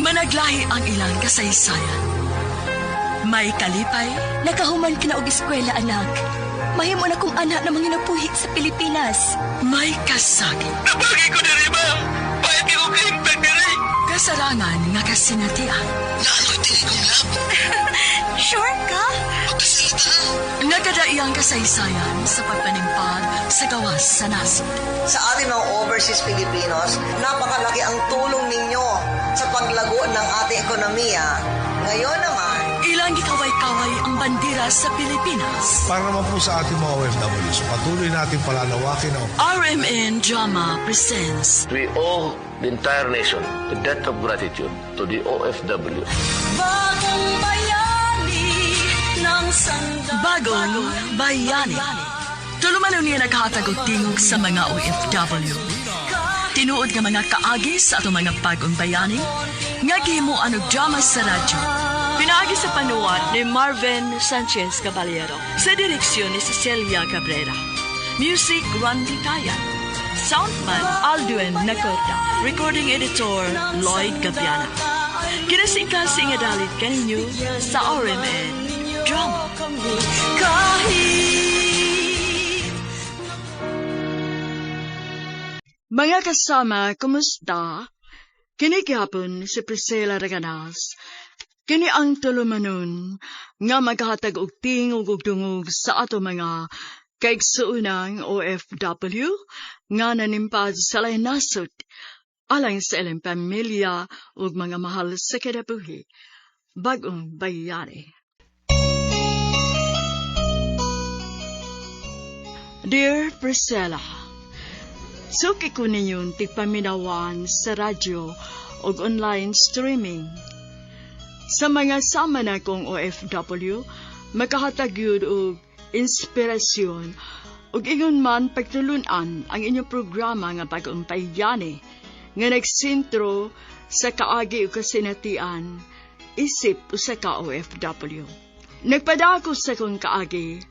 Managlahi ang ilang kasaysayan. May kalipay, Nakahuman ka na og eskwela, anak. Mahimo na kong anak na manginabuhi sa Pilipinas. May kasakit. Nabagay ko diri, ma'am. Pahit ko kahimtang diri. Kasarangan nga kasinatian. Naaloy tingin kong lab. Sure ka? Pagkasalita. Nagkadaiyang kasaysayan sa pagpanimpag sa gawas sa nasod. Sa ating mga overseas Filipinos, napakalaki ang tulong ninyo sa paglago ng ating ekonomiya. Ngayon naman, Ilang gikaway-kaway ang bandera sa Pilipinas. Para naman po sa ating mga OFWs, patuloy natin palalawakin ang RMN Drama presents We owe the entire nation a debt of gratitude to the OFW. Bagong bayani ng Bagong Bayani. Tulumanon niya naghatag og tingog sa mga OFW. Tinuod nga mga kaagi sa atong mga bagong bayani nga gihimuan og drama sa radyo. Pinaagi sa panuwat ni Marvin Sanchez Caballero, sa direksyon ni Cecilia Cabrera. Music, Randy Tayan. Soundman, Aldwin Nacorda. Recording editor, Lloyd Gabiana. Kinasingkasing nga dalit kaninyo sa RMN Drama. Kahit Mga kasama, kumusta? Kini gihapon si Priscilla Reganas. Kini ang tulumanon nga maghatag og tingog ug dungog sa ato mga kaigsuonang OFW nga nanimpad sa lain nasod alang sa ilang pamilya ug mga mahal sa kinabuhi. Bagong bayani. Dear Priscilla, suki ko ninyong tigpaminawan sa radyo ug online streaming. Sa mga sama na kong OFW, makahatag yun og inspirasyon ug ingon man pagtulunan ang inyong programa nga Bagong Bayani nga nagsentro sa kaagi ug kasinatian isip usa ka OFW. Nagpadako sa akong kaagi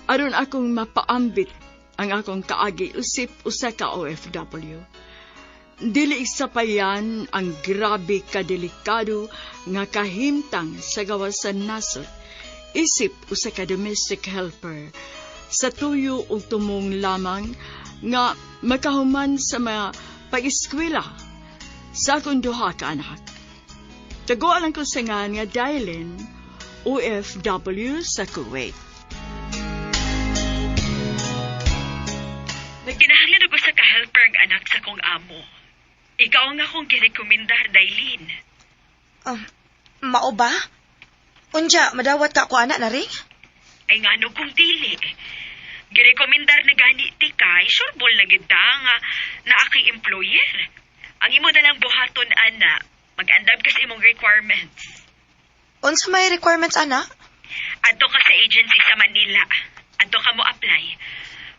aron akong mapaambit ang akong kaagi usip usa ka OFW. Dili isapayan ang grabe kadelikado nga kahimtang sa gawas sa nasod isip usa ka domestic helper sa tuyo ug tumong lamang nga makahuman sa mga pag-eskwela sa akong duha ka anak. Taguan ang kusingan nga Dailin, OFW sa Kuwait. Nagkinahanglan ako sa ka-helper ang anak sa kong amo. Ikaw ang akong girekomendar, Dailin. Mao ba? Unja, madawat ka ako ana na ring? Ay ngano kung dili. Girekomendar na gani ti kay, sureball na gid ta nga naa kay employer. Ang imo na lang buhaton, ana, mag-andam ka sa imong requirements. Unsa may requirements ana? Adto ka sa agency sa Manila. Adto ka mo apply.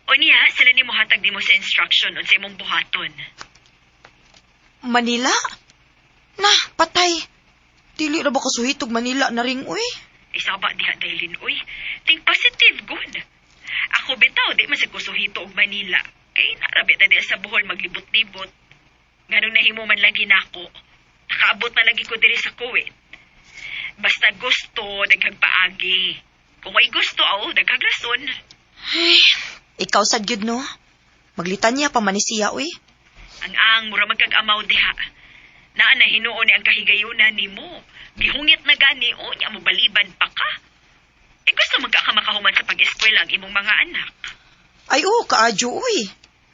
O niya, sila ni mohatag nimo sa instruction unsa imong buhaton. Manila? Na, patay. Dili ra ba kasuhitog Manila na ring uy? Isaba diha, Dailin, uy. Think positive, good. Ako bitaw, di man sa kusuhito og Manila. Kay narabi ta diha sa Bohol maglibot-libot. Nganong nahimo man lagi nako. Nakaabot man lagi ko diri sa Kuwait. Basta gusto, daghang paagi. Kung may gusto, aw, daghang rason. Ay, ikaw sad gyud no. Maglitanya pa man ni siya uy. Ang ang, mura magkag-amaw diha. Naa na hinuon ni ang kahigayunan nimo. Gihungit na gani, o niya mo baliban pa ka. Eh gusto magka ka makahuman sa pag-eskwela ang imong mga anak. Ay oo, kaadyo uy.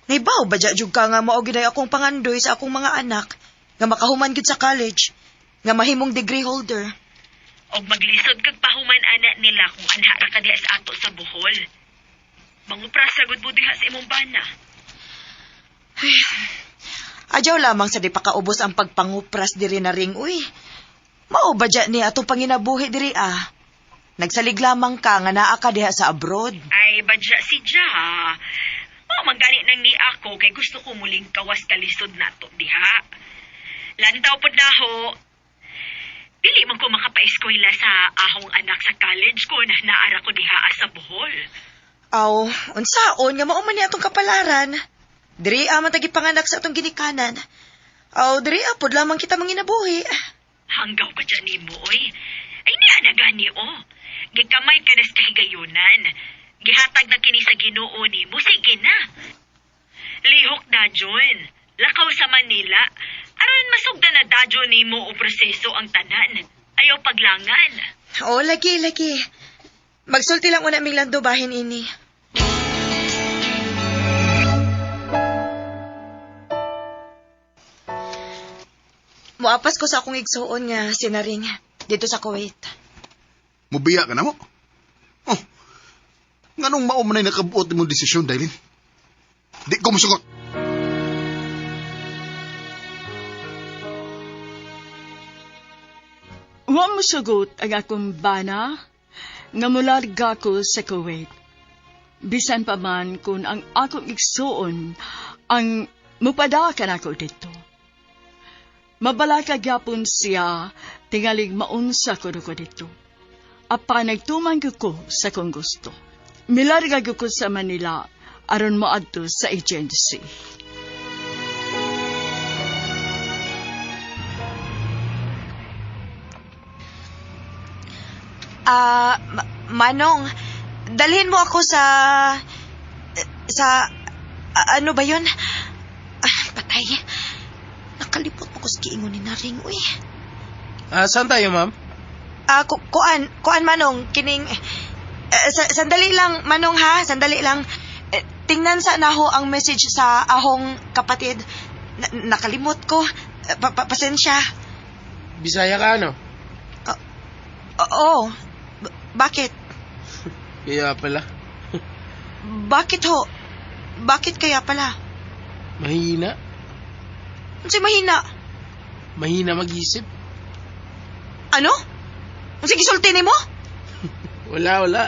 Naibaw ba jud ka nga mao gyud ay akong pangandoy sa akong mga anak nga makahuman gyud sa college, nga mahimong degree holder. Og maglisod kag pahuman ana nila kung anha ra ka diha sa ato sa Bohol. Mangupra sa gud mo diha sa imong bana. Adyaw lamang sa di pa kaubos ang pagpangupras diri na ring uy. Mao ba dya ni atong panginabuhi diri ah? Nagsalig lamang ka nga naa ka diha sa abroad. Ay, badya si Ja. Mao man gani nang ni ako kay gusto ko muling kawas kalisod nato diha. Lantaw pod na ho. Dili man ko makapaeskwela sa ahong anak sa college ko na naara ko diha sa Bohol. Aw, unsaon nga mao man ni atong kapalaran. Diri man tagi panganak sa atong ginikanan. Aw, diri pod lamang kita manginabuhi. Hanggaw ka dyan nimo, oy. Ay niya na gani, oh. Gikamay ka na sa kahigayunan. Gihatag na kini sa Ginoo nimo. Sige na. Lihok na, John. Lakaw sa Manila. Aron masugdan na dadyo nimo o proseso ang tanan. Ayaw paglangan. Oo, lagi, lagi. Magsulti lang una ming lando bahin ini. Muapas ko sa akong igsuon nga sinaring dito sa Kuwait. Mubiya ka na mo. Oh, nganong mao man ay nakabuot imong desisyon, Dailin? Di ko musugot. Wa mosugot ang akong bana nga mularga ko sa Kuwait. Bisan pa man kung ang akong igsuon ang mupadakan ako dito. Mabalaka gyapon siya tingalig maunsa ko ko dito. Apan nagtuman gyud ko sa kong gusto. Milarga gyud ko sa Manila aron moadto sa agency. Manong, dalhin mo ako sa ano ba yun? Ah, patay. Nakalipot mo ko sa giingon ni Naring, uy. Saan tayo, ma'am? Kuan Manong, kining sandali lang, Manong ha, sandali lang. Tingnan sa naho ang message sa ahong kapatid. Nakalimot ko. Pasensya. Bisaya ka, ano? Oo. Bakit? Kaya pala. Bakit ho? Bakit kaya pala? Mahina. Unsay mahina? Mahina mag-isip. Ano? Unsay gisulti nimo? Wala, wala.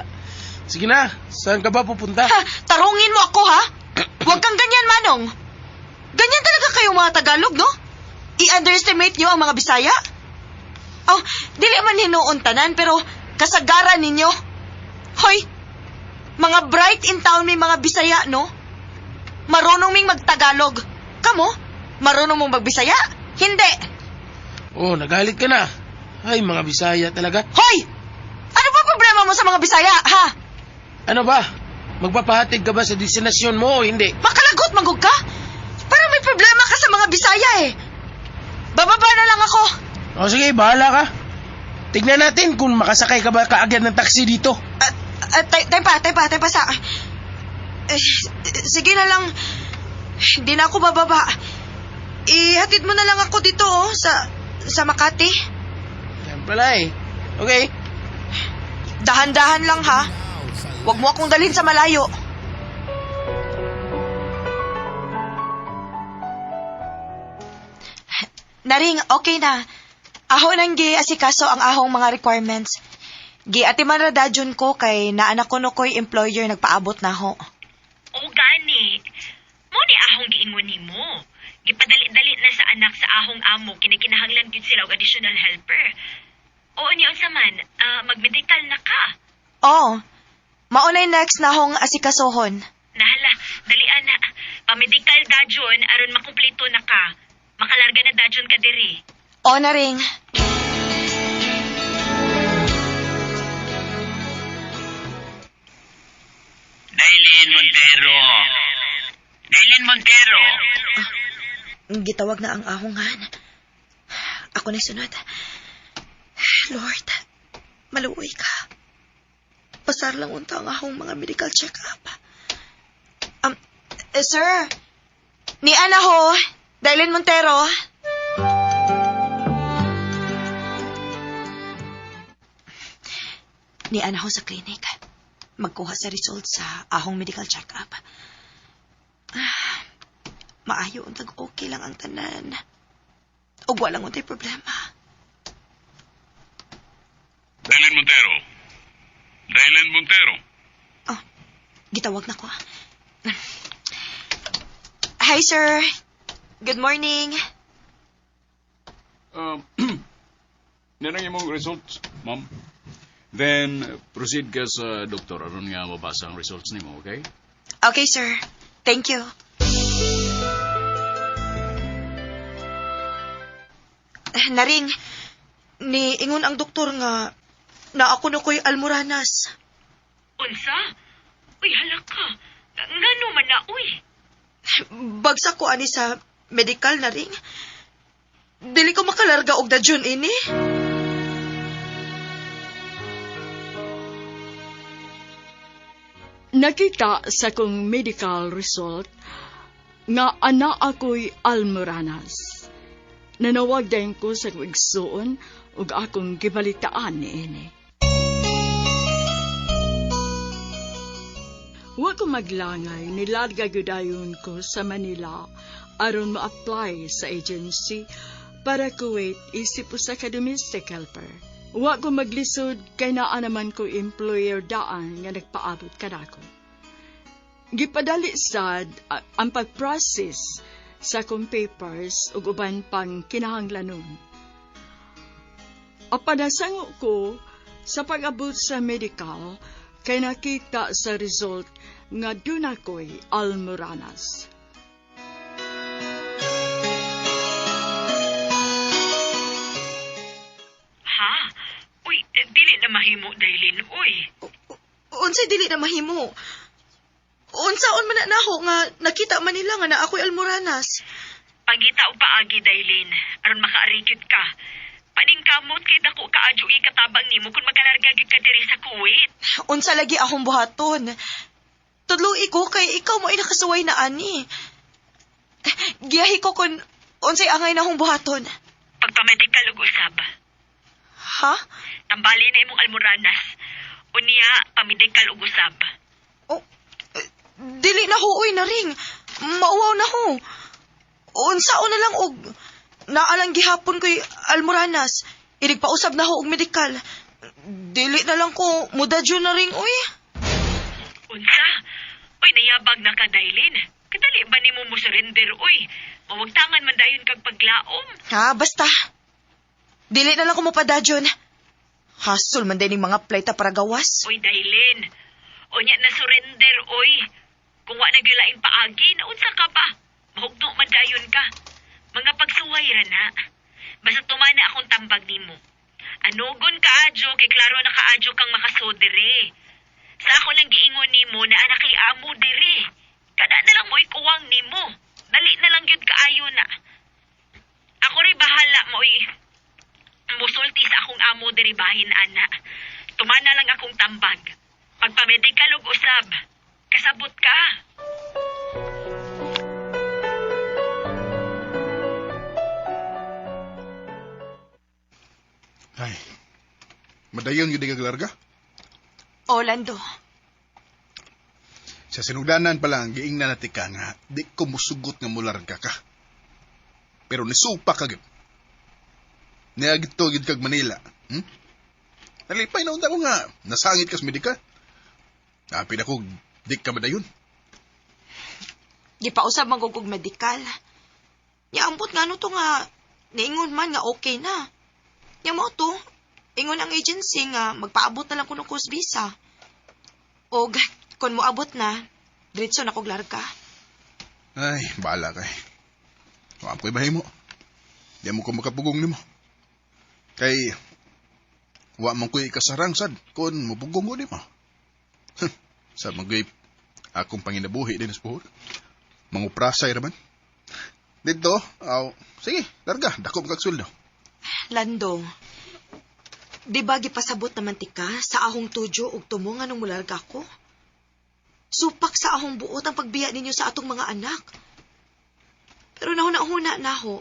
Sige na, saan ka ba pupunta? Ha, tarungin mo ako, ha? Huwag kang ganyan, Manong. Ganyan talaga kayo mga Tagalog, no? I-underestimate nyo ang mga Bisaya? Oh, dili man hinuon tanan, pero kasagaran ninyo. Hoy, mga bright in town may mga Bisaya, no? Marunong ming magtagalog. Kamo? Marunong mong magbisaya? Hindi. Oh, nagalit ka na. Ay, mga Bisaya talaga. Hoy! Ano ba problema mo sa mga Bisaya, ha? Ano ba? Magpapahatid ka ba sa destinasyon mo o hindi? Makalagot, magog ka? Parang may problema ka sa mga Bisaya eh. Bababa na lang ako. O sige, bahala ka. Tignan natin kung makasakay ka ba kaagad ng taxi dito. Tay pa sa... Sige na lang. Hindi na ako bababa. Ihatid mo na lang ako dito, oh, sa Makati. Yan pala eh. Okay. Dahan-dahan lang ha. Huwag mo akong dalhin sa malayo. Naring, okay na. Aho nang gi-asikaso ang ahong mga requirements. Gi-atiman ra dadyon ko kay naanak ko no ko'y employer nagpaabot na ho. O gani. Mo ni ahong giingon nimo. Gipadali-dali na sa anak sa ahong amo kinikinahanglan gyud sila og additional helper. Oo niya unsa man, magmedical na ka. Oo. Maunay next na hong asikasuhon. Nahala, dalian na. Pamedical dadyon aron makumpleto na ka. Makalarga na dadyon ka diri. O na ring. Dailin Montero. Dailin Montero. Gitawag na ang ahongan. Ako na sunod. Lord, maluoy ka. Pasar lang unta ang ahong mga medical check-up. Sir, ni Ana ho, Dailin Montero. Ni Ana ho sa clinic. Magkuha sa results sa ahong medical check-up. Maayo untag okay lang ang tanan. Ug walang untay problema. Dailin Montero. Dailin Montero. Oh, gitawag na ko. Hi, sir. Good morning. Yan ang imong results, ma'am. Then, proceed ka sa doktor aron nga mabasa ang results nimo, okay? Okay, sir. Thank you. Naring, Ni ingon ang doktor nga na ako na ko'y almoranas. Unsa? Uy, hala ka. Ngano man na, uy? Bagsak ko ani sa medical na ring. Dili ko makalarga og dadyon ini. Nakita sa kong medical result nga ana ako'y almoranas. Nanawag dayon ko sa akong igsuon ug akong gibalitaan niini. Wa ko maglangay, nilarga gyud dayon ko sa Manila aron ma-apply sa agency para Kuwait isip usa ka domestic helper. Wa ko maglisod kay naa naman ko employer daan nga nagpaabot kanako. Gipadali sad ang pag-process sa akong papers ug uban pang kinahanglanon. Apan nasango ko sa pag-abot sa medical kay nakita sa result nga duna ko'y almoranas. Ha? Uy, dili na mahimo, Daylin, uy. Unsay dili na mahimo? Unsaon man na nako nga nakita man nila nga na ako'y almoranas. Pangita og paagi, Daylin, aron makaarigid ka. Paningkamot kay dako kaadyo ikatabang nimo kung magalarga gyud ka diri sa Kuwait. Unsa lagi akong buhaton? Tudlo iko kay ikaw mo ay nakasuway na ani. Giyahi ko kun unsay angay na akong buhaton. Pagpamedikal og usab. Ha? Tambali na imong almoranas. Unya, pamedikal og usab. Oh, dili na ho, uy, na ring. Mauwaw na ho. Unsaon na lang og naalang gihapon ko'y almoranas. Inig pausab na ho og medikal. Dili na lang ko, mudadyo na ring, uy. Unsa? Uy, nayabag na ka, Daylin. Kadali ba nimo mo surrender, uy? Mawagtangan man dayon kag paglaom. Ha, basta. Dili na lang ko mopadadyon. Hasol man din mga playta para gawas. Uy, Daylin. Unya na surrender, uy. Kung wa nagyulaing paagi, naunsa ka pa? Mahugno man dayon ka. Mga pagsuway ra na. Basta tumana akong tambag nimo. Anugon kaadyo kay klaro na kaadyo kang makasod diri. Sa ako lang giingon nimo na anak kay amo diri. Kada na lang mo'y kuwang nimo. Dali na lang gyud kaayo na. Ako rin bahala mo'y musulti sa akong amo diri bahin ana. Tumana lang akong tambag. Pagpamedikal og usab, kasabot ka. Ay, madayon yun kag larga. O, Lando. Sa sinugdanan pa lang, giingnan na tika nga, di ko musugot nga mularga ka. Pero nisupa ka gyud. Niagito gyud kag Manila. Nalipay na unta ko nga, nasangit kas medikal. Apin ako, di ka madayon. Gipausab man og medikal. Niambot nga no to nga, niingon man nga okay na. Nya mo to, ingon ang agency nga magpaabot na lang kuno ko sa visa. Og kung moabot na, diretso na kog larga. Ay, bahala kay. Wa ko'y mahimo. Di mo ko makapugong nimo. Kay wa man ko'y ikasarang sad kung mupugong ko nimo. Sa magay akong panginabuhi din sa buhol. Manguprasay raman. Dito, aw, sige, larga, dako kag sweldo. Lando, di ba gipasabot naman tika sa ahong tudyo ug tumo nga nung mularga ko? Supak sa ahong buot ang pagbiya ninyo sa atong mga anak. Pero nahuna-huna na ho,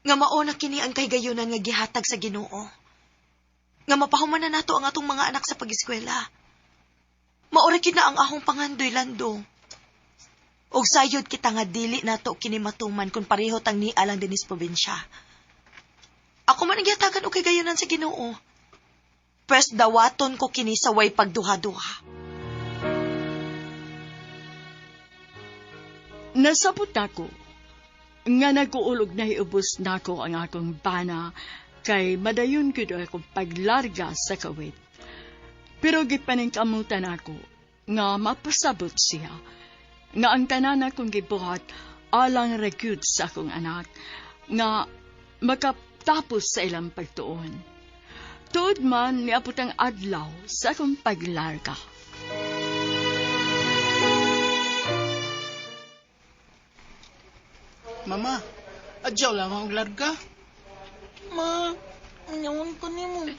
nga mao na kini ang kahigayunan nga gihatag sa Ginoo. Nga mapahuman na nato ang atong mga anak sa pag-eskwela. Mao ra gyud na ang ahong pangandoy, Lando. Og sayod kita nga dili nato kini matuman kung pareho tang nialang dinis probinsya. Ako man ang gihatagan og kahigayunan sa Ginoo. Pwes dawaton ko kini sa way pagduha-duha. Nasabot nako nga nag-uulog na hiubos nako ang akong bana kay madayon gyud akong paglarga sa Kuwait. Pero gipaningkamutan ako nga mapasabot siya nga ang tanan akong gibuhat alang ra gyud sa akong anak nga pagtapos sa ilang pagtuon. Tuod man niabot ang adlaw sa akong paglarga. Mama, adyaw lamang og larga. Ma, unyaon ko nimo.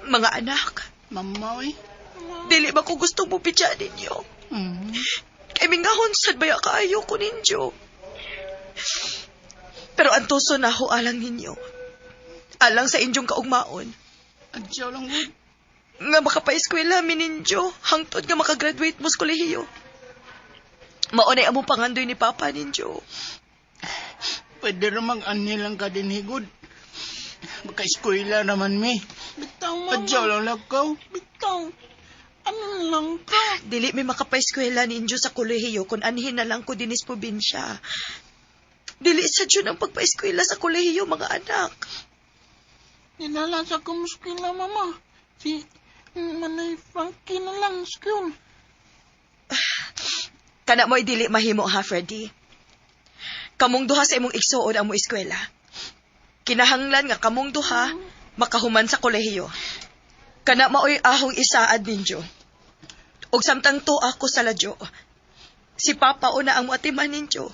Mga anak, Mama, oy. dili ba ko gusto mo bidya ninyo? Kay mingahon sad baya kaayo ko ninyo. Pero antuso na ako alang ninyo. Alang sa inyong kaugmaon. Adyaw lang gud. Nga makapaeskwela mi ninyo hangtod nga makagraduate mo sa kolehiyo. Maunay among pangandoy ni Papa ninyo. Pwede ra mag-anhi lang ka din higod. Maka-eskwela naman mi. Bitaw, mama. Adyaw lang lakaw. Bitaw. Ano lang ka? Dili mi makapaeskwela ninyo sa kolehiyo kung anhin na lang ko dinis probinsya. Dili sa dyan ang pagpaeskwela sa kolehiyo, mga anak. Dinala sa kumuskila, mama. Si Manay Frankie na lang, school. Kana mo'y dili mahimo ha, Freddy. Kamong duha sa imong igsuon ang mo eskwela. Kinahanglan nga kamong duha makahuman sa kolehiyo. Kana maoy ahong isaad ninyo. Og samtang tuwa ko sa ladyo, si Papa una ang moatiman ninyo.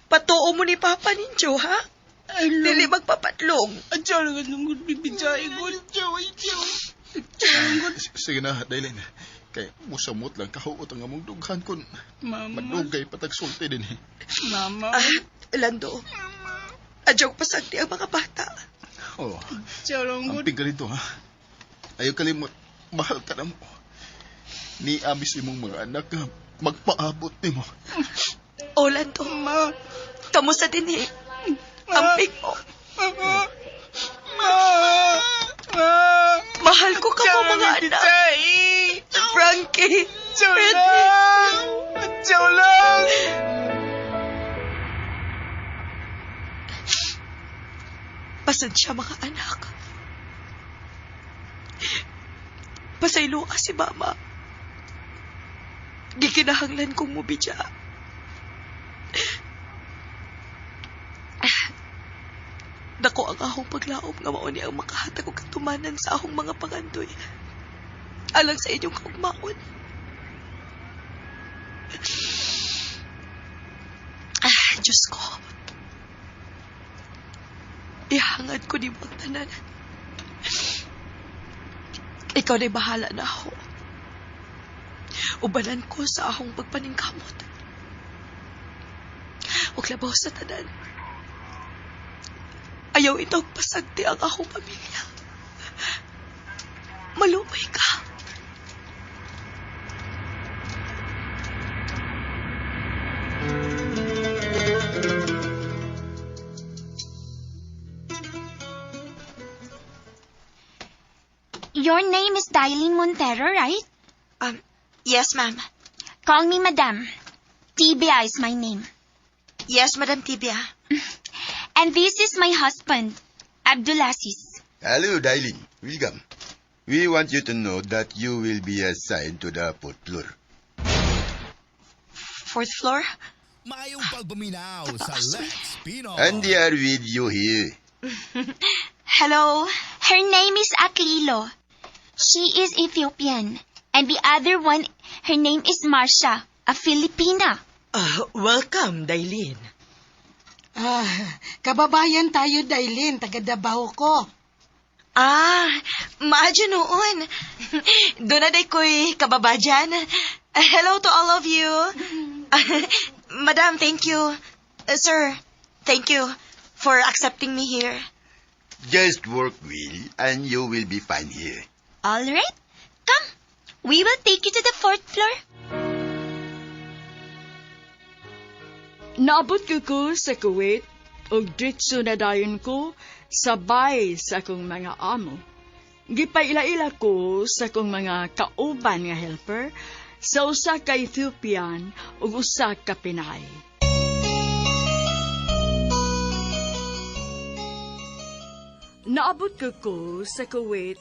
Patuo mo ni Papa ninyo, ha? Dili magpapatlong. Adyaw lang gud bibidya igod. Adyaw, adyaw. Sige na, Daylin. Kay musamot lang kahuot ang among dughan kun Mama. madugay patagsulti din eh. Mama. Ah, Lando. Adyaw pasagdi ang mga bata. Oh, Adyaw lang gud. amping ka dito ha. Ayaw kalimot, mahal ka na mo. Ni amis imong mga anak nga magpaabot nimo. O, Lando. Ma. Kamusta din eh? Amping mo. Ma. Ma. Ma. Mahal ko ka mo, mga anak. Frankie. Adyaw lang. Adyaw lang. Pasensya, mga anak. Pasaylo ka si Mama. Gikinahanglan kong mubidya. Dako ang ahong paglaom nga mao ni ang makahatag og katumanan sa ahong mga pangandoy. Alang sa inyong kaugmaon. Ah, Diyos ko. Ihangad ko ni ang tanan. Ikaw na'y bahala na ako. Ubanan ko sa ahong pagpaningkamot. Huwag labaw sa tanan. Ayaw itong pasagdi ang akong pamilya. Malupay ka. Your name is Dailin Montero, right? Yes, ma'am. Call me Madam. Tibia is my name. Yes, Madam Tibia. And this is my husband, Abdulaziz. Hello, Dailin. Welcome. We want you to know that you will be assigned to the fourth floor. Fourth floor? Maayong pagpaminaw sa Lex Pino. And they are with you here. Hello. Her name is Aklilo. She is Ethiopian. And the other one, her name is Marcia, a Filipina. Welcome, Dailin. Ah, kababayan tayo, Dailin. Taga Davao ko. Ah, maadyo noon. Doon na day ko'y kababadyan. Hello to all of you. Madam, thank you. Sir, thank you for accepting me here. Just work well and you will be fine here. All right. Come. We will take you to the fourth floor. Naabot ko sa Kuwait ug diretso na dayon ko sabay sa akong mga amo. Gipaila-ila ko sa akong mga kauban nga helper sa usa ka Ethiopian ug usa ka Pinay. Naabot ko sa Kuwait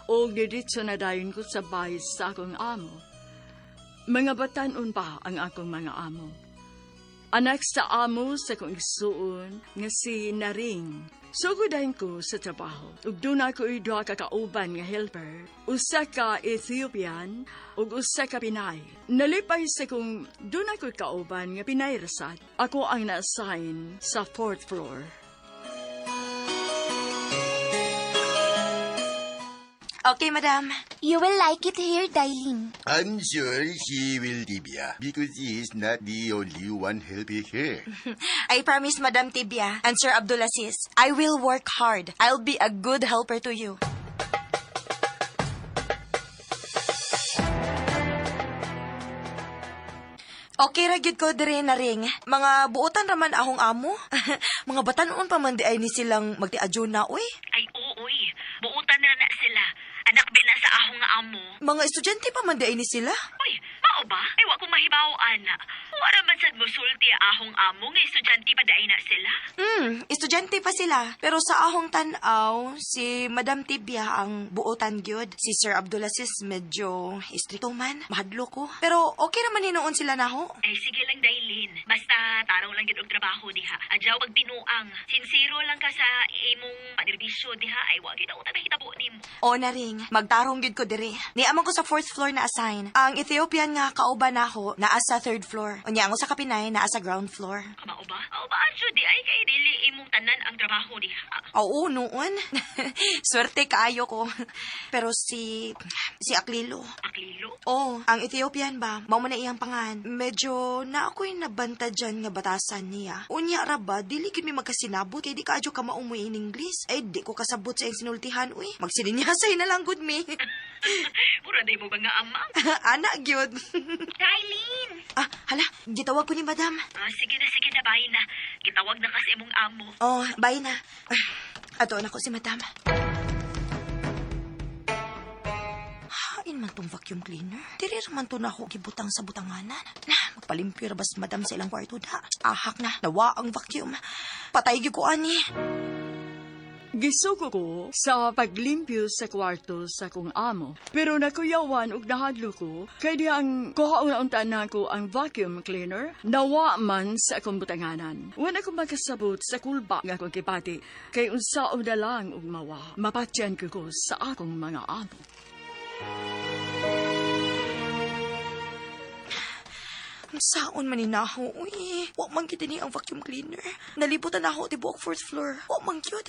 ug diretso na dayon ko sabay sa akong amo. Mga batan-on pa ang akong mga amo. Anak sa amo sa kong igsuon nga si Naring. Sugodahin ko sa trabaho. Ug duna ko duha ka kauban nga helper, usa ka Ethiopian ug usa ka Pinay. Nalipay sa kong duna ko kauban nga Pinay rasad. Ako ang na-assign sa fourth floor. Okay, madam. You will like it here, Dailin. I'm sure she will, Tibia, because she is not the only one helping her. I promise, Madam Tibia and Sir Abdulaziz, I will work hard. I'll be a good helper to you. Okay ra gyud ko diri na ring. Mga buotan raman ahong amo. Mga batanon pa man di ay ni silang magtiadyo na uy. Ay, oo, oy. Buutan na na sila. Anak bin na sa ahong nga amo. Mga estudyante pa man di ay ni sila. Uy, mao ba? Ay, wa ko mahibaw, ana. Wala man sad mo sulti ahong amo nga estudyante pa daay na sila. Estudyante pa sila. Pero sa ahong tan-aw, si Madam Tibia ang buotan gyud. Si Sir Abdulaziz medyo istrikto man, mahadlo ko. Pero okay naman hinuon sila naho. Ay, sige lang, Dailin. Basta tarong lang gid og trabaho diha. Adyaw pag binuang. Sinsero lang ka sa imong panerbisyo diha. Ay, wa gid ako mahitabo nimo. O na ring, magtarong gyud ko diri. Niamang ko sa fourth floor na assign. Ang Ethiopian nga kauban nako naa sa third floor. Unya ang usa ka Pinay naa sa ground floor. Mao ba? Mao ba adyo di ay kay dili imong tanan ang trabaho diha. Oo, noon. Swerte kaayo ko. Pero si Aklilo. Aklilo? Oh, ang Ethiopian ba? Mao man na iyang pangan. Medyo na ako'y nabanta dyan nga batasan niya. Unya ra ba, dili gyud mi magkasinabot kay di kaadyo ka maumoy in English. Ay, di ko kasabot sa iyang sinultihan, uy. Magsininyahay na lang gud mi. Mura day mo ba nga amang? Ana gyud. Dailin! Ah, hala, gitawag ko ni madam. Ah, sige na, bye na. Gitawag na kasi imong amo. Oh, bye na. Ato na ko si madam. Hain man tong vacuum cleaner. Diri ra man to na ako gibutang sa butanganan. Na, magpalimpyo ra bas madam sa ilang kwarto da. Ahak na, nawa ang vacuum. Patay gyud ko ani. Gisuko ko sa paglimpyo sa kwarto sa kong amo. Pero nakuyawan og nahadlo ko, kay di ang kuhaon unta nako ang vacuum cleaner, nawa man sa akong butanganan. Wala ko makasabot sa kulba nga akong kipati, kay unsaon na lang og mawa. Mapatyan ko sa akong mga amo. Ang saon man ni naho, uy. Wa man gyud ni ang vacuum cleaner. Nalibutan na ako tibuok fourth floor. Wa man gyud.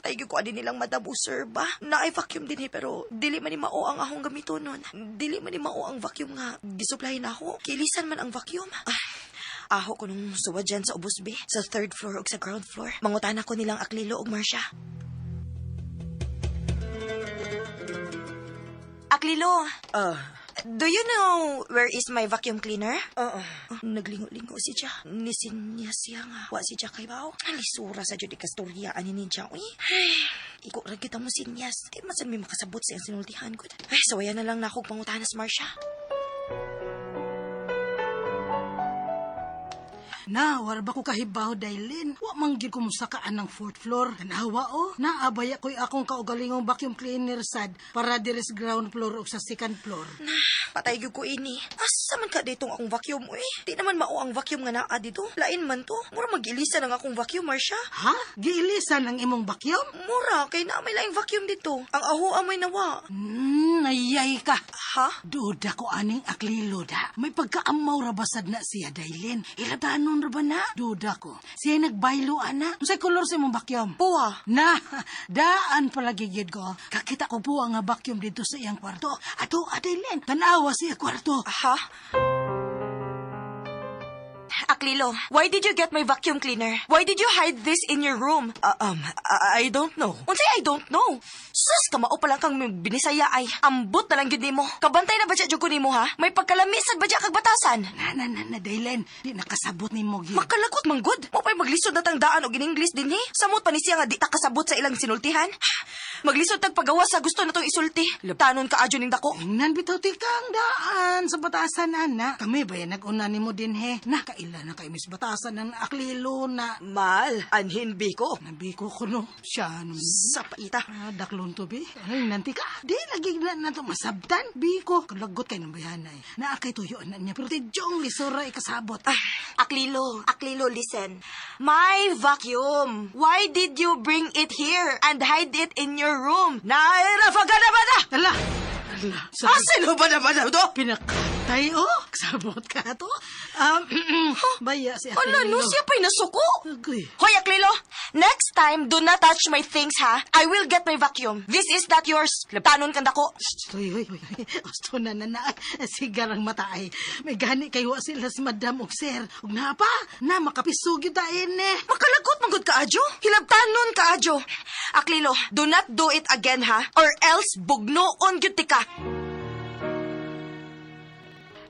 Tay gyud ko ani nilang madam o sir ba? Naay vacuum din pero dili man ni mao ang ahong gamiton nun. Dili man ni mao ang vacuum nga gisupply na ako. Kilisan man ang vacuum. Aho ko nung suwa dyan sa ubos be, sa third floor ug sa ground floor. Mangutana ko nilang Aklilo ug Marcia. Aklilo. Do you know where is my vacuum cleaner? Oo. Naglingo-lingo si Ja. Nisinya siya nga. Wa si Ja kay bao. Alisura sa jud ikastorya ani ni Ja. Uy. Ay, iko ra kita mo sinyas. Di man sad mi makasabot sa iyang sinultihan ko. Ay, sawaya na lang na akong pangutanas, Marcia. Na, wala ba ko kahibaw, Dailin? Wa man gyud ko musakaan ng fourth floor. Tanawa o, naabaya ko'y akong kaugalingong vacuum cleaner sad para diri sa ground floor o sa second floor. Na, patay gyud ko ini. Asa man ka ditong akong vacuum, uy? Di naman mao ang vacuum nga naa dito. Lain man to. Mura mag-ilisan ang akong vacuum, Marcia. Ha? Giilisan ang imong vacuum? Mura, kay naa may laing vacuum dito. Ang aho amoy nawa. Nayay ka. Ha? Duda ko aning Aklilo da. May pagkaamaw ra basad na siya, Dailin. Ilatanon ra ba na? Duda ko. Siya nagbaylo, ana. Unsay kolor sa imong vacuum? Puwa. Na, daan pala gigid ko. Kakita ko puwa nga vacuum dito sa iyang kwarto. Ato, Dailin, tanawa siya kwarto. Ha? Aklilo, why did you get my vacuum cleaner? Why did you hide this in your room? I don't know. Unsay I don't know? Sus, kamao pa lang kang binisaya ay. Ambot na lang gyud nimo. Kabantay na ba siya jud ko nimo ha? May pagkalamisad ba siya kag batasan? Na, Dailin. Di nakasabot nimo gyud. Makalagot man gud. Mo pa'y maglisod na tang daan og in English dinhi. Samot pa ni siya nga di ta kasabot sa ilang sinultihan. Maglisod tag pagawa sa gusto na tong isulti. Labtanon ka adyo ning dako. Ingnan bitaw ti kang daan sa batasan, ana. Kami ba yan nag-una nimo din he? Nakaila na kay Miss Batasan ng aklilo na. Mal, anhin biko. Nabiko ko no. Siya no. Sa paita. Ah, daklon to bi. Ay, nanti ka. Di lagi na na to masabtan. Biko. Kalagot kay ng bayana eh. Naa kay tuyo na niya. Pero tidyong lisura ikasabot. Ah, Aklilo, Aklilo, listen. My vacuum. Why did you bring it here and hide it in your room? Nairafa ka na ba na? Ala! Ala! Ah, sino ba naman na to? Pinakatay, oh! Kasabot ka to. Baya si Ala, Aklilo. no, siya pa'y nasuko. Agoy. Hoy, Aklilo, next time, do not touch my things, ha? I will get my vacuum. This is not yours. Labtanon kang dako. Uy, uy, uy. Gusto na na na. Sigar ang mata ay. May gani kayo sila si Madam og Sir. Ug na pa, na makapisog yun tayo eh. Makalagot manggod ka, Adyo. Hilabtanon ka, Adyo. Aklilo, do not do it again, ha? Or else, bugnoon gyud ti ka.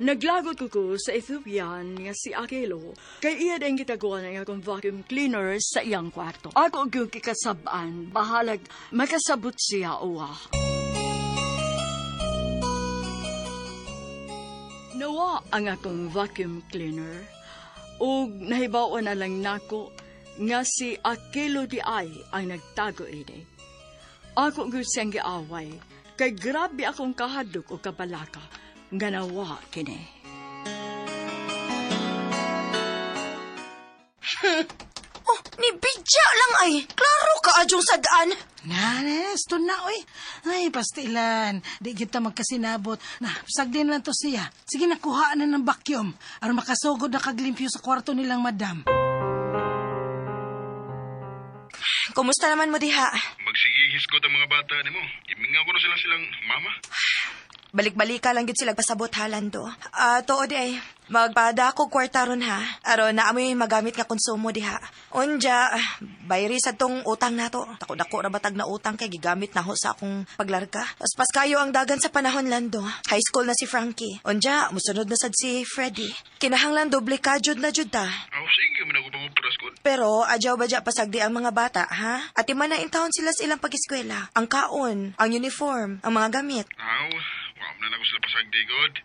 Naglagot ko ko sa Ethiopian nga si Akelo kay iya din gitaguan ang akong vacuum cleaner sa iyang kwarto. Ako gyud kikasab-an, bahalag makasabot siya uwa. Nawa ang akong vacuum cleaner ug nahibaw na lang nako nga si Akelo di ay ang nagtago ini. Ako gyud siyang giaway kay grabe akong kahadlok og kabalaka nga nawa kini. Oh, ni bidya lang ay. Klaro ka, Adyong sagaan. Na, na, na, oy. Ay, pastilan. Di kita magkasinabot. Na, sagdin lang to siya. Sige, nakuha na ng vacuum. Aron makasugod na kaglimpyo sa kwarto nilang madam. Kumusta naman mo diha? Magsige hisgot ang mga bata nimo. Imingaw ko na sila silang mama. Balik-balika lang gyud sila pasabot ha, Lando. Ah, tuod ay. Magpada ko kwarta ron ha. Aron na amoy magamit nga konsumo diha. Unja, bayri sa tong utang nato. Dako-dako ra batag na utang kay gigamit na ho sa akong paglarga. Paspas kayo ang dagan sa panahon, Lando. High school na si Frankie. Unja, musunod na sad si Freddy. Kinahanglan doble ka jud na jud ta. Aw, sige, man ako pangupras ko. Pero adyaw badya pasagdi ang mga bata, ha? Ati man na intawon sila sa ilang pag-eskwela. Ang kaon, ang uniform, ang mga gamit. Aw, wa man na ako sila pasagdi, God.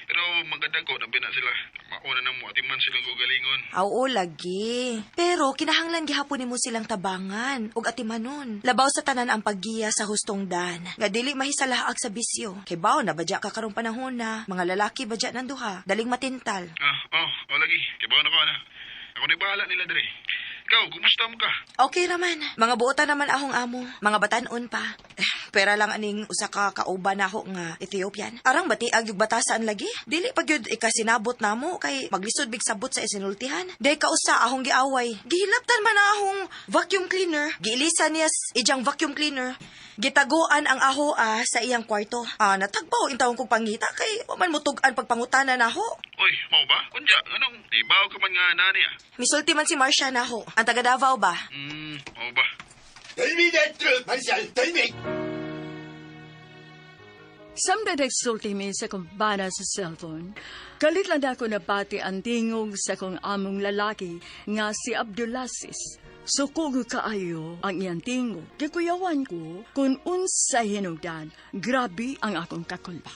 Pero maganda ko, nabi na sila. Mauna na mo, atiman silang gugalingon. Oo, lagi. Pero kinahanglan gihapon nimo silang tabangan ug atimanon. Labaw sa tanan ang paggiya sa hustong dan. Nga dili mahisalaag sa bisyo. Kay baw na badya ka karong panahon na mga lalaki badya nang duha, daling matintal. Ah, oh, oh lagi. Kibaw na ko, ana. Ako na bahala nila diri. Ikaw, kumusta mo ka? Okay raman. Mga buotan naman ahong amo. Mga batanon pa. Eh, pera lang aning usa ka kauban nako nga Ethiopian. Arang batiag yung batasan lagi. Dili pa gyud ikasinabot namo kay maglisod big sabot sa isinultihan. Day kausa ahong giaway. Gihilaptan man ang ahong vacuum cleaner. Giilisan niya ijang vacuum cleaner. Gitaguan ang aho sa iyang kwarto. Ah, natagbaw intawon kong pangita kay wa man mutug-an pagpangutana naho. Uy, mau ba? Unja, anong? Ibaw ka man nga nani ah. Misulti man si Marcia naho. Ang taga Davao ba? Mau ba? Tell me the truth, Marcial. Tell me. Samtang nagsulti mi sa kumbana sa cellphone, kalit lang ako nabati ang tingog sa kong among lalaki nga si Abdulaziz. Suko kaayo ang iyang tingog. Gikuyawan ko kung unsa hinugdan, grabe ang akong kakulba.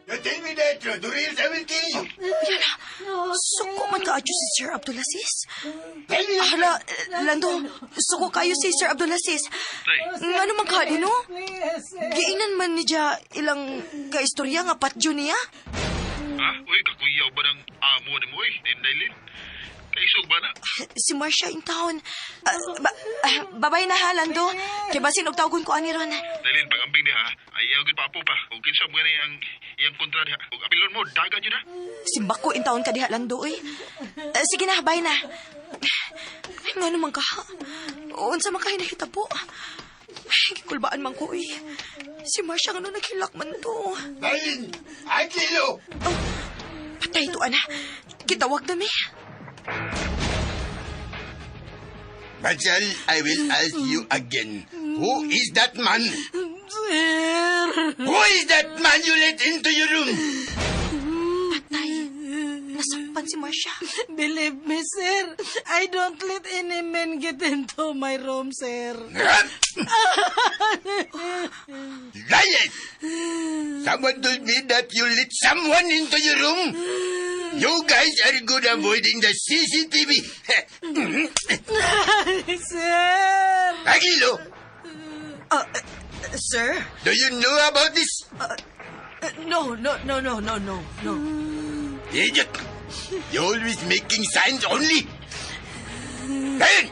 You tell me the truth, or else I will kill you. Yala, suko man kaadyo si Sir Abdulaziz. Tell me the Hala, Lando, suko kayo si Sir Abdulaziz. Ngano man ka, no? Giinan man ni Ja ilang kaistorya nga patyo niya. Ha? Uy, kakuyaw ba ng amo ni mo, eh? Nindailin? Kaisog ba na? Si Marcia in town. Babay na ha, Lando. Kay basin og tawgon ko ani ron. Dailin, pag-ambing niya, ha? Ayaw gud papo pa. O kinsa mo gani ang iyang kontra diha. O apilon mo, dagan yun ha? Simbako in town ka diha, Lando, oy. Sige na, bye na. Ay, ngano man ka? Unsa man kayo nahitabo? Ay, gikulbaan man ko, oy. Si Marcia ngano naghilak man to. Dailin, Akilo. Patay to, ana. Gitawag na mi. Marcial, I will ask you again. Who is that man? Sir! Who is that man you let into your room? Patay. Nasakpan Nasakpan si Marcia. Believe me, sir. I don't let any men get into my room, sir. Liar! Someone told me that you let someone into your room. You guys are good avoiding the CCTV. Sir! Aguilo, Sir? do you know about this? No, no, no, no, no, no, no. Idiot! You're always making signs only. Hey,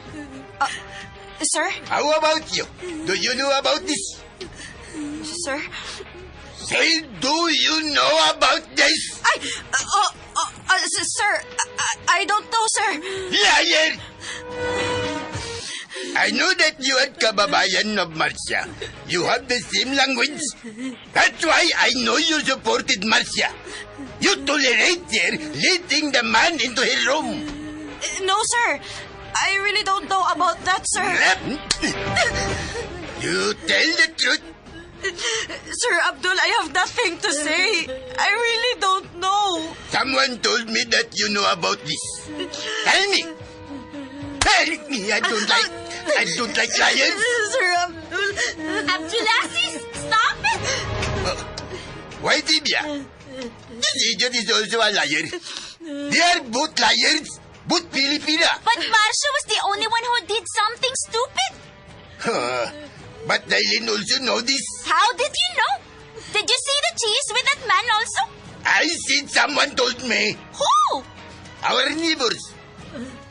Sir? how about you? Do you know about this? Sir? Say, do you know about this? Ay! Oh, oh, sir, I don't know, sir. Liar! I know that you are kababayan of Marcia. You have the same language. That's why I know you supported Marcia. You tolerate her letting the man into her room. No, sir. I really don't know about that, sir. You tell the truth. Sir Abdul, I have nothing to say. I really don't know. Someone told me that you know about this. Tell me. Tell me. I don't like liars. Sir Abdul. Abdulaziz, stop it! Why, Tibia? This idiot is also a liar. They are both liars. Both Filipina. But Marcia was the only one who did something stupid. But Dailin also know this. How did you know? Did you see the cheese with that man also? I seen someone told me. Who? Our neighbors.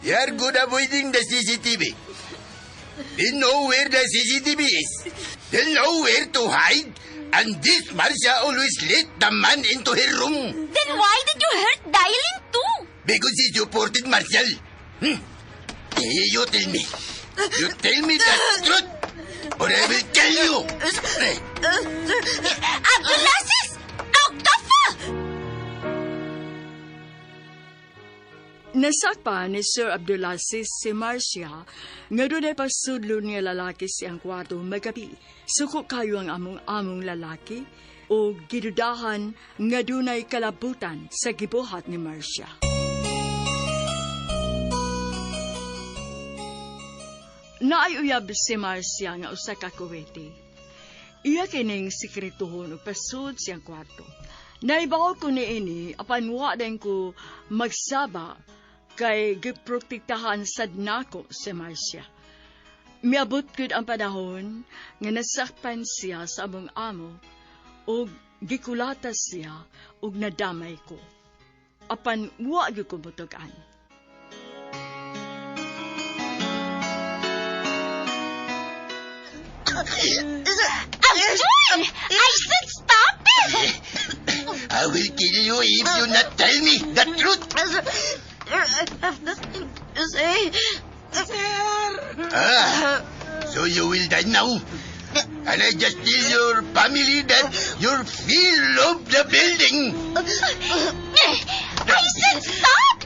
They are good avoiding the CCTV. They know where the CCTV is. They know where to hide. And this Marcia always let the man into her room. Then why did you hurt Dailin too? Because he supported Marcial. You tell me. You tell me the truth, or I will kill you. Abdulaziz! Octofa! Nasakpan ni Sir Abdulaziz si Marcia nga dunay pasudlo nga lalaki siyang kwarto magabi. Suko kayo ang among-among lalaki o gidudahan nga dunay kalabutan sa gibuhat ni Marcia. Naayuyab si Marcia nga usa ka Kuwaiti. Iya kining sikretuhon ug pasud siyang kwarto. Naibaw ko niini apan wa din ko magsaba kay giprotektahan sad nako si Marcia. Miabot gud ang panahon nga nasakpan siya sa among amo ug gikulata siya ug nadamay ko. Apan wa gyud ko mutug-an. Abdul! I said stop it! I will kill you if you not tell me the truth. Sir, I have nothing to say. Sir! Ah, so you will die now. And I just tell your family that you're feel of the building. I said stop!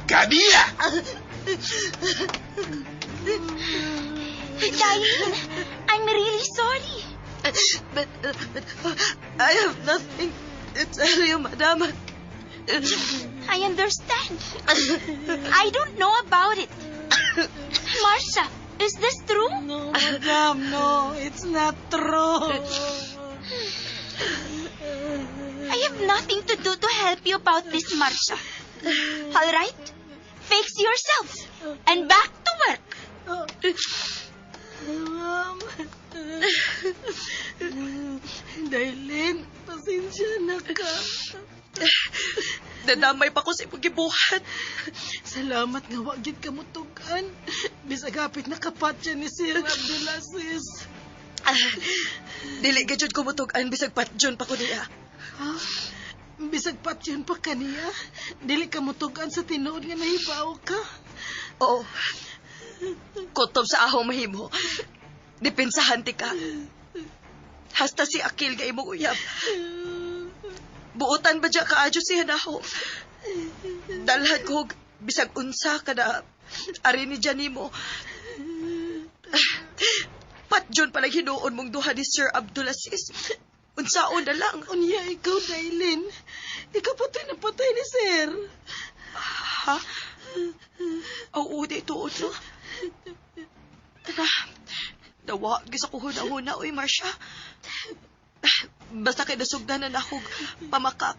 Kabila! Dailin, I'm really sorry. But I have nothing to tell you, madam. I understand. I don't know about it. Marcia, is this true? No, madam, no. It's not true. I have nothing to do to help you about this, Marcia. All right? Fix yourself and back to work. Ma'am. Dailin, pasensya na ka. Nadamay pa ko sa imong gibuhat. Salamat nga wa gid ka mutug-an. Bisag hapit nakapatya ni Sir Abdulaziz. Dili gid ko mutug-an bisag patjon pa ko niya. Ha? Bisag patyon pa kaniya. Dili ka mutug-an sa tinuod nga nahibaw ka. Oo. Kutob sa ahong mahimo. Depensahan ti ka. Hasta si Akil ga imong uyab. Buotan ba dya kaadyo siya naho? Dalhan ko bisag unsa ka na ari ni dyan nimo. Patjon pala hinuon mong duha ni Sir Abdulaziz. Unsaon na lang. Unya, ikaw, Dailin. Ikaw patay na patay ni Sir. Ha? Oo, di tuod, no? Tara, dawa, gisa ko huna-huna, uy, Marcia. Basta kay nasugdanan ako pamakak.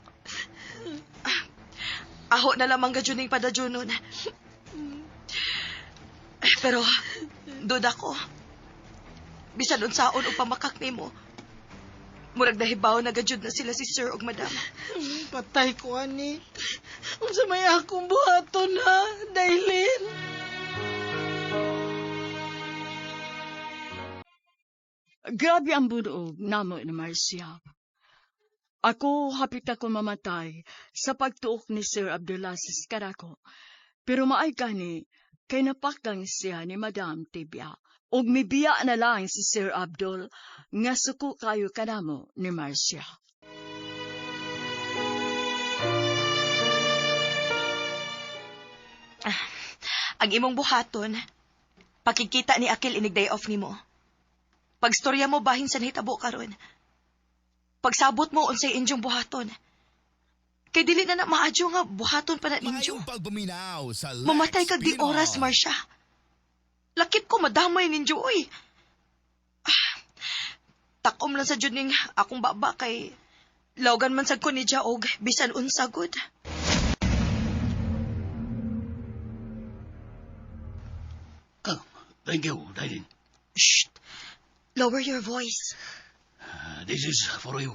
Aho na lamang gajuning padajunon. Pero, duda ko. Bisan unsaon og pamakak nimo. Murag nahibaw na gajud na sila si Sir ug Madam. Patay ko, ani. Unsa may akong buhaton, ha, Dailin? Grabe ang bunog namo ni Marcia. Ako, hapit ako mamatay sa pagtuok ni Sir Abdulaziz kanako. Pero maay gani, kay napakang siya ni Madam Tibia. Og mibiya na lang si Sir Abdul nga suko kayo kanamo ni Marcia. Ang imong buhaton, pakikita ni Akil inig day off nimo. Pagstorya mo bahin sa nahitabo karon. Pagsabot mo unsay inyong buhaton. Kay dili na na maadyo nga buhaton pa na ninyo. Pagpaminaw sa Lex Mamatay kag di Pinoy. oras, Marcia. Lakip ko madamay ninyo, oy. Ah, takom lang sa jud ning akong baba kay lawgan man sad ko ni Jaog bisan unsa gud. Thank you, Dailin. Shh. Lower your voice. This is for you.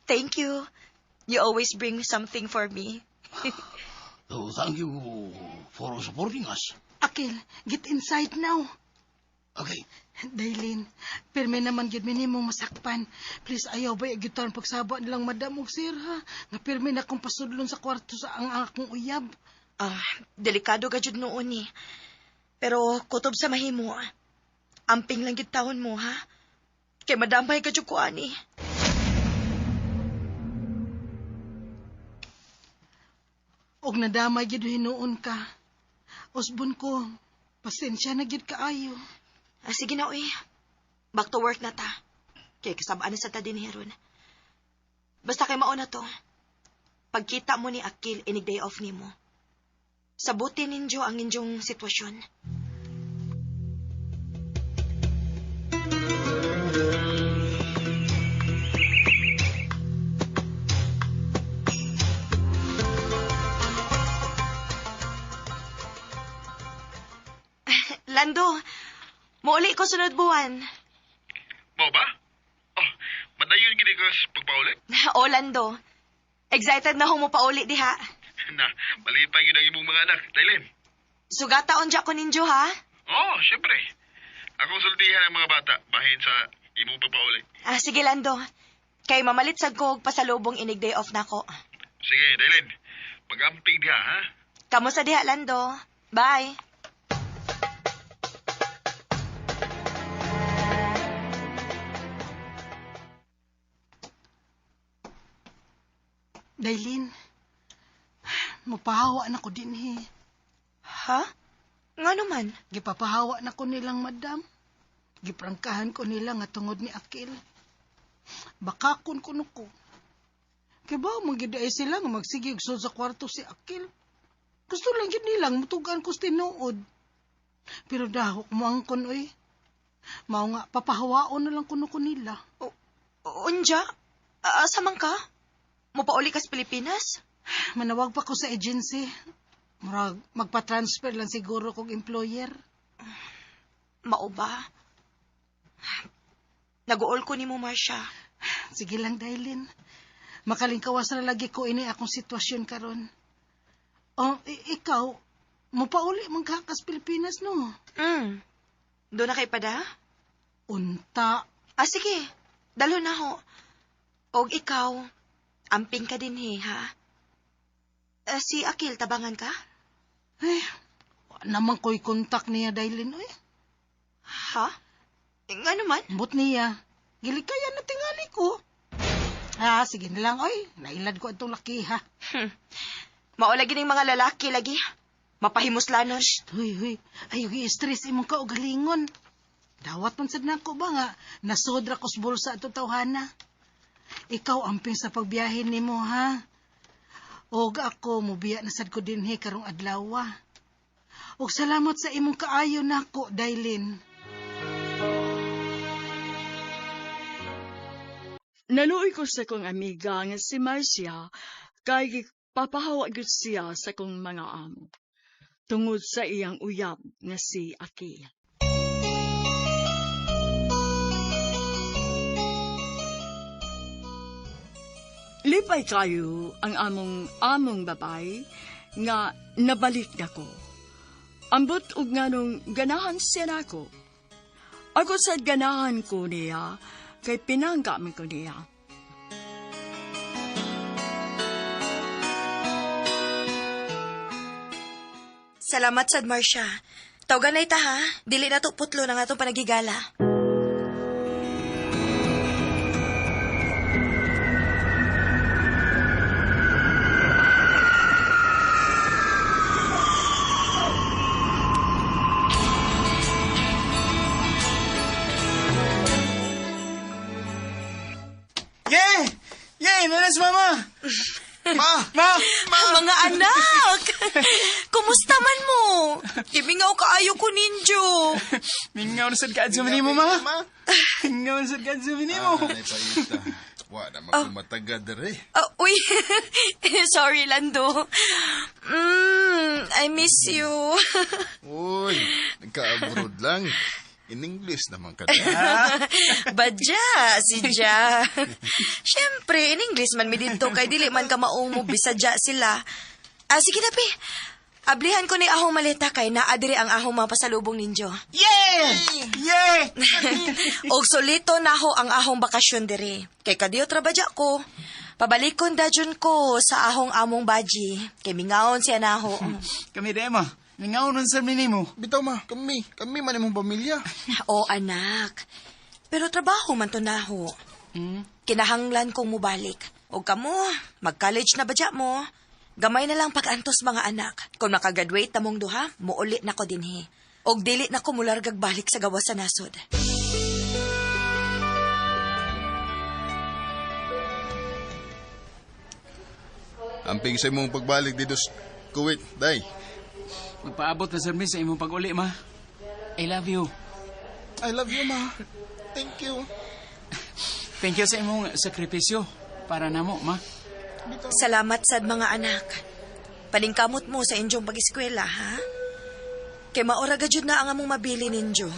Thank you. You always bring something for me. So, thank you for supporting us. Akil, get inside now. Okay. Dailin, pirmi naman gyud mi nimong masakpan. Please ayaw ba gyud pagsaba nilang madam ug sir ha. Nga pirmi na akong pasudlon sa kwarto sa ang akong uyab. Ah, delikado ka jud noon eh. Pero kutob sa mahimo. Amping lang gyud taon mo ha. Kay madamay ka jud ko ani. Og nadamay gyud hinuon ka. Usbon ko, pasensya na gyud kaayo. Ah, sige na uy. Back to work na ta. Kay kasabaan na sa ta din heron. Basta kay mauna to. Pagkita mo ni Akil inig day off nimo. Sabutin ninyo ang inyong sitwasyon. Lando, muuli ko sunod buwan. Mao ba? Oh, madayon gini ka sa pagpauli? O, Lando. Excited na humo pauli diha. Na, malipay yun ang imong mga anak, Dailin. Sugata onja ko ninyo ha. Oo, oh, syempre. Akong sultihan ang mga bata bahin sa imong pagpauli. Ah, sige Lando. Kay mamalit sad ko og pasalubong inig day off nako. Sige, Dailin. Pag-amping diha, ha? Kamusta diha Lando? Bye. Dailin, mapahawa na ko din he. Ha? Nga naman? Gipapahawa na ko nilang madam. Giprangkahan ko nila nga tungod ni Akil. Bakakon ko no ko. Kay ba magiday sila nga magsige og sud sa kwarto si Akil. Gusto lang gyud nilang mutugan ko sa tinuod. Pero dahok mo angkon oy. Mao nga papahawaon na lang kuno ko nila. Unja? Asa man ka? Mopauli ka sa Pilipinas? Manawag pa ko sa agency. Murag magpa-transfer lang siguro kog employer. Mao ba? Naguol ko nimo, Marcia. Sige lang, Dailin. Makalingkawas na lagi ko ini akong sitwasyon karon. Oh, ikaw, mopauli man ka kas Pilipinas, no? Mm. Doon na kay pada? Unta. Ah, sige. Dalo na ho. Og ikaw, amping ka din he, ha? Si Akil, tabangan ka? Eh, wa naman ko'y kontak niya, Dailin, oy. Ha? Eh, nga naman? Ambot niya. Gilikaya na tingali ko. Ah, sige na lang, oy. Nailad ko itong laki, ha? Mao lagi ning mga lalaki lagi. Mapahimuslanon. Shh, huy, huy. Ayaw i-stress imong kaugalingon. Dawat man sad nako ba nga nasodra ko sa bulsa ato tawhana. Ikaw amping sa pagbiyahe nimo ha. Og ako mobiya na sad ko dinhi karong adlaw. Og salamat sa imong kaayo nako, Dailin. Naluoy ko sa kong amiga nga si Marcia kay papahawa gyud siya sa kong mga amo tungod sa iyang uyab nga si Akil. Lipay kayo ang among babay nga nabalik nako. Ambot og nganong ganahan siya nako. Ako sa ganahan ko niya kay pinangga man ko niya. Salamat sad, Marcia. Tawgan na ita ha. Dili na to putlo na nga itong panagigala. Yay! Yay! Nanas, mama! Ma! Ma! Ma! Mga anak! Kumusta man mo? Kimingaw kaayo ko ninyo. Mingaw na sad kaadto nimo, ma. Mingaw na sad kaadto nimo. Ah, paita. Wa na makumatagad dere. Oh, uy, sorry, Lando. I miss you. Uy, nagka-abroad lang. In English naman ka. Badya, si Ja. Siyempre, in English man mi didto kay dili man ka maong mo bisadya sila. Ah, sige na, pi. Ablihan ko ni ahong maleta kay naa diri ang ahong mga pasalubong ninyo. Yeah! Yeah! Og solito na ho ang ahong bakasyon diri. Kay kadiyo trabadya ko. Pabalikon dajon ko sa ahong among baji. Kay mingaon siya naho. Kami de, ma. Mingaw nun sa minimo. Bitaw ma, kami. Kami man imong pamilya. O anak. Pero trabaho man to naho. Kinahanglan kong mubalik. Og kamo, mag-college na badya mo. Gamay na lang pag-antos mga anak. Kung makagraduate na mong duha, muuli na ko dinhi. Og dili na ko mulargag balik sa gawas sa nasod. Amping sa imong pagbalik dito sa Kuwait, day. Magpaabot na sir mi sa imong pag-uli, ma. I love you. I love you, ma. Thank you. Thank you sa imong sakripisyo para namo, ma. Salamat sad mga anak. Paningkamot mo sa inyong pag-eskwela, ha? Kay maora gajud na ang among mabili ninyo.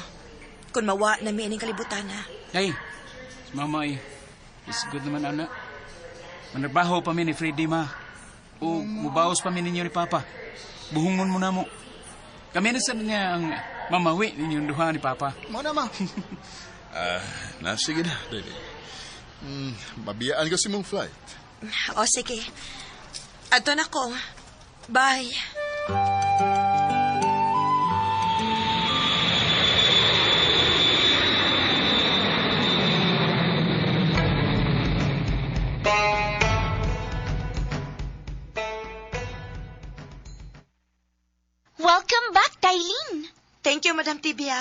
Kung mawa na mi ining kalibutan, ha? Hey, si mama ay is good naman, anak. Manarbaho pa mi ni Freddy, ma. O mubaos pa mi ninyo ni Papa. Buhungon mo na mo. Kami na sa niya ang mamawi ninyong duha ni Papa. Mo na, ma. Na, sige na, dali. Mabiyaan ko si mong flight. O, sige. Ato na ko. Bye. Welcome back, Dailin. Thank you, Madam Tibia.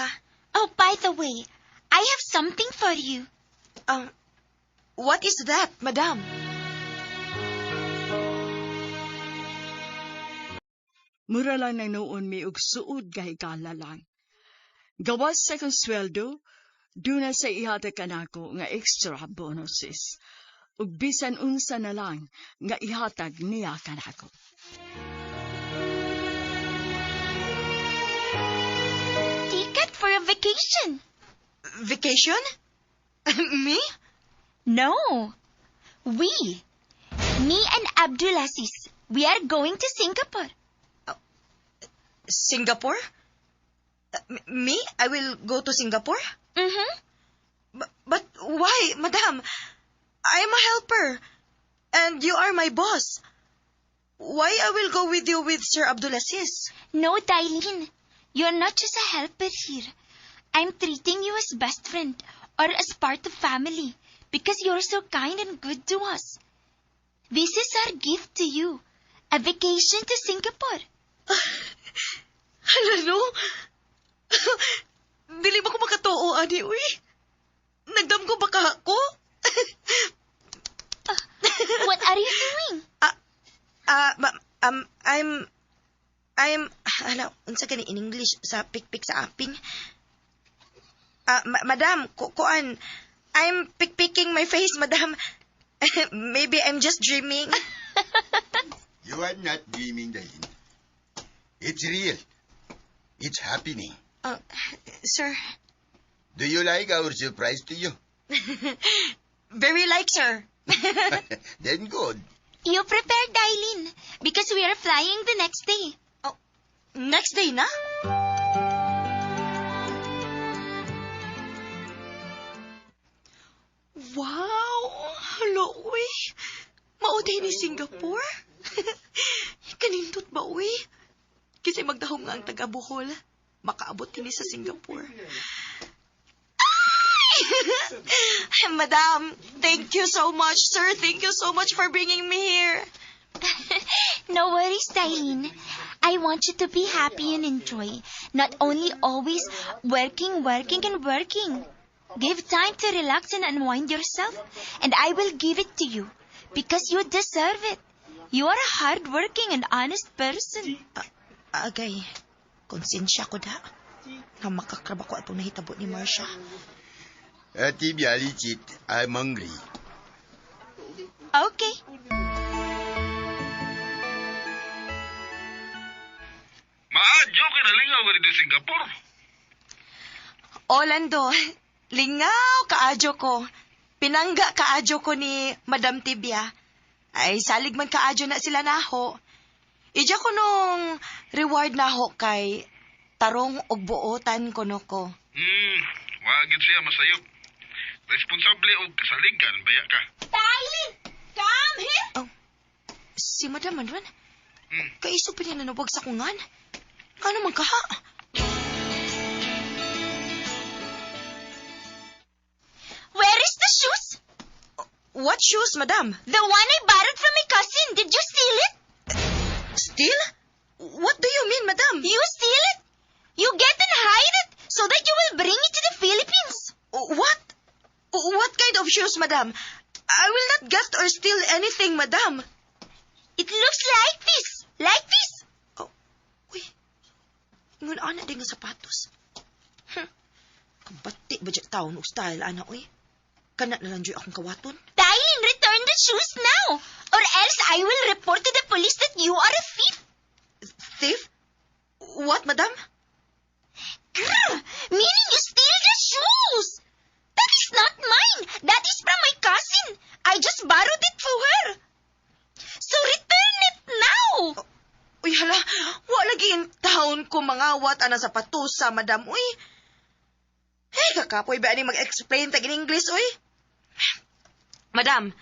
Oh, by the way, I have something for you. What is that, Madam? Mura lang na noon may ugsuod gahigala lang. Gawas sa kong sweldo, doon na sa ihatag kanako nga extra bonuses. Ug bisan unsa na lang nga ihatag niya kanako. Ticket for a vacation. Vacation? Me? No. We. Me and Abdulaziz. We are going to Singapore. Singapore? Me? I will go to Singapore? Mm-hmm. But why, madam? I am a helper. And you are my boss. Why I will go with you with Sir Abdulaziz? No, Dailin. You're not just a helper here. I'm treating you as best friend or as part of family because you're so kind and good to us. This is our gift to you. A vacation to Singapore. Hala, no? Dili ba ko makatuo, ani, uy? Nagdamgo ba ka ako? What are you doing? I'm, ala, unsa gani in English sa pikpik sa aping? Madam, kuan, I'm pick-picking my face, madam. Maybe I'm just dreaming. You are not dreaming, Dailin. It's real. It's happening. Sir. Do you like our surprise to you? Very like, sir. Then good. You prepare, Dailin, because we are flying the next day. Oh, next day na? Wow! Hala, uy. Mao ni Singapore? Kanindot ba, uy? Kasi magdahom nga ang taga-Bohol. Makaabot din sa Singapore. Ay! Madam, thank you so much, sir. Thank you so much for bringing me here. No worries, Dailin. I want you to be happy and enjoy. Not only always working, working, and working. Give time to relax and unwind yourself, and I will give it to you because you deserve it. You are a hardworking and honest person. Agay, konsensya ko da. Nga makakraba ko atong nahitabo ni Marcia. Ate Bialicit, I'm hungry. Okay. Maadyo kay nalingaw ka dito Singapore. Orlando, lingaw kaadyo ko. Pinangga kaadyo ko ni Madam Tibia. Ay, salig man kaadyo na sila naho. Ija ko nung reward naho kay tarong og buotan kuno ko. Wagid siya masayop. Responsable og kasaligan baya ka. Dailin, come here. Oh, si Madam Manwan? Kaiso pa niya nanubog sa kungan. Ano man kaha? Where is the shoes? What shoes, madam? The one I borrowed from my cousin. Did you steal it? Steal? What do you mean, madam? You steal it? You get and hide it so that you will bring it to the Philippines. What? What kind of shoes, madam? I will not get or steal anything, madam. It looks like this. Like this. Oh, uy. Ingon ana din nga sapatos. Kabati ba dyan taon og style, ana, uy? Kana na lang dyan akong kawaton. Dailin, return the shoes now, or else I will report to the police that you are a thief. Thief? What, madam? Grr! Meaning you steal the shoes. That is not mine. That is from my cousin. I just borrowed it for her. So return it now. Uy, hala. Wa lagi in town ko mangawat ana sapatos sa madam, uy. Hey, kakapoy ba ani mag-explain tag in English, uy? Madam,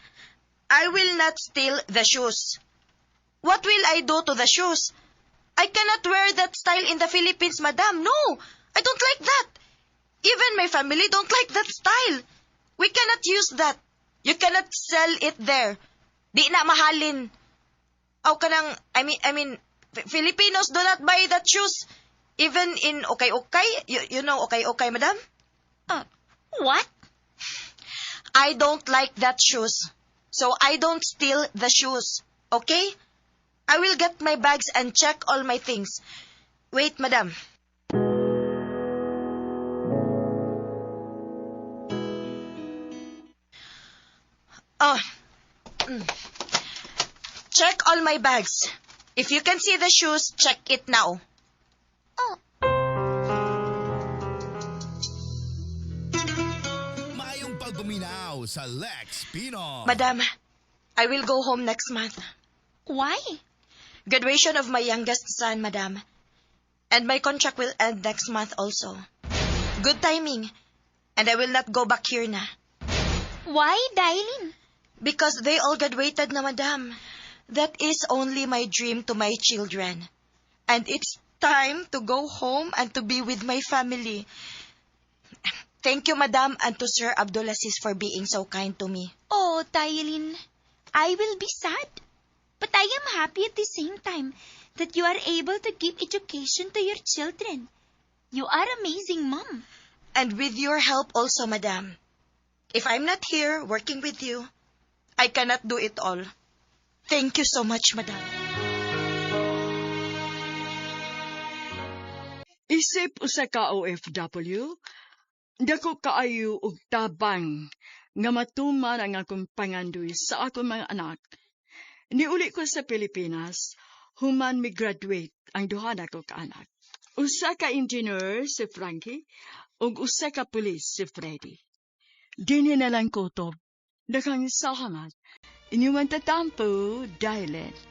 I will not steal the shoes. What will I do to the shoes? I cannot wear that style in the Philippines, madam. No, I don't like that. Even my family don't like that style. We cannot use that. You cannot sell it there. Di na mahalin. Aw kanang, I mean, Filipinos do not buy that shoes. Even in okay-okay, you know okay-okay, madam? What? I don't like that shoes. So I don't steal the shoes. Okay? I will get my bags and check all my things. Wait, madam. Oh. Check all my bags. If you can see the shoes, check it now. Oh. Maayong pagpaminaw sa Lex Pinoy. Madam, I will go home next month. Why? Graduation of my youngest son, madam. And my contract will end next month also. Good timing. And I will not go back here na. Why, Dailin? Because they all graduated na, madam. That is only my dream to my children. And it's time to go home and to be with my family. Thank you, madam, and to Sir Abdulaziz for being so kind to me. Oh, Dailin, I will be sad. But I am happy at the same time that you are able to give education to your children. You are amazing mom. And with your help also, madam. If I'm not here working with you, I cannot do it all. Thank you so much, madam. Isip usa ka OFW, dako kaayo og tabang nga matuman ang akong pangandoy sa akong mga anak. Niuli ko sa Pilipinas, human mi-graduate ang duha nako ka anak. Usa ka engineer si Frankie ug usa ka pulis si Freddy. Dinhi na lang kutob. Daghang salamat. Inyong tatampo, Dailin.